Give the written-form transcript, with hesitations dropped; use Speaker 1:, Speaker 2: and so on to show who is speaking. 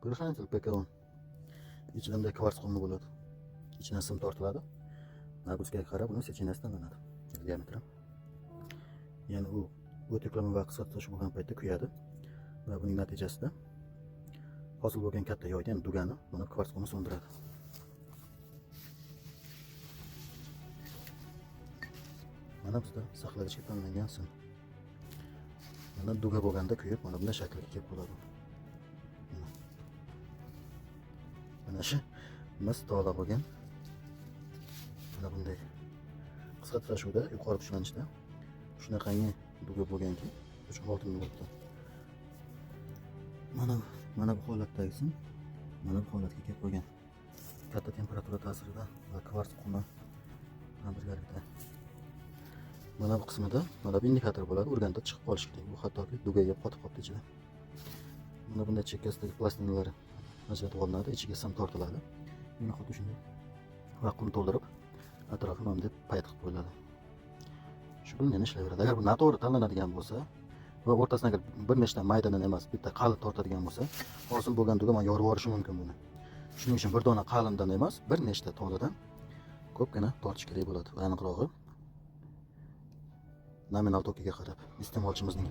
Speaker 1: Предохранитель ПК-10. Ichida bunday kvarts qumi bo'ladi. Ichidan sim tortiladi. Нагрузка ga qarab uni сечение si tanlanadi. Diametri. Ya'ni u o't yuklama va qisqa tutashuv bo'lgan paytda kuyadi va buning natijasida hosil bo'lgan katta yoyni, ya'ni dugani mana kvarts qumi so'ndiradi. Mana bizda saqlagichga tanlangan sim. Mana duga bo'lganda kuyib, mana bunday shaklga kelib qoladi. Mana. Mana shu mis tola bo'lgan. Mana bunday qisqa tutashuvda yuqori kuchlanishda shunaqangi duga bo'lganki, 3,6 ming voltda. Mana bu holatdagi sim mana bu holatga kelib qolgan. Katta temperatura ta'sirida va kvarts qumi bilan birgalikda. Mana bu qismida mana bu indikator bo'ladi, urganda chiqib qolishi kerak. Bu hattoki dugaga qotib qolibdi ichida. Mana bunday chekkasidagi plastinalari ajratib olinadi, ichiga sim tortiladi. Yana xuddi shunday va qum to'ldirib, atrofi mana bunday payt qilib qo'yiladi. Shu bilan yana ishlayveradi. Agar bu noto'g'ri tanlanadigan bo'lsa va o'rtasidan agar bir nechta maydadan emas, bitta qalin tortadigan bo'lsa, hosil bo'lgan duga mana yorib yuborishi mumkin buni. Shuning uchun bir dona qalindan emas, bir nechta toladan ko'pgina tortish kerak bo'ladi. Va aniqrog'i nominal tokiga qarab iste'molchimizning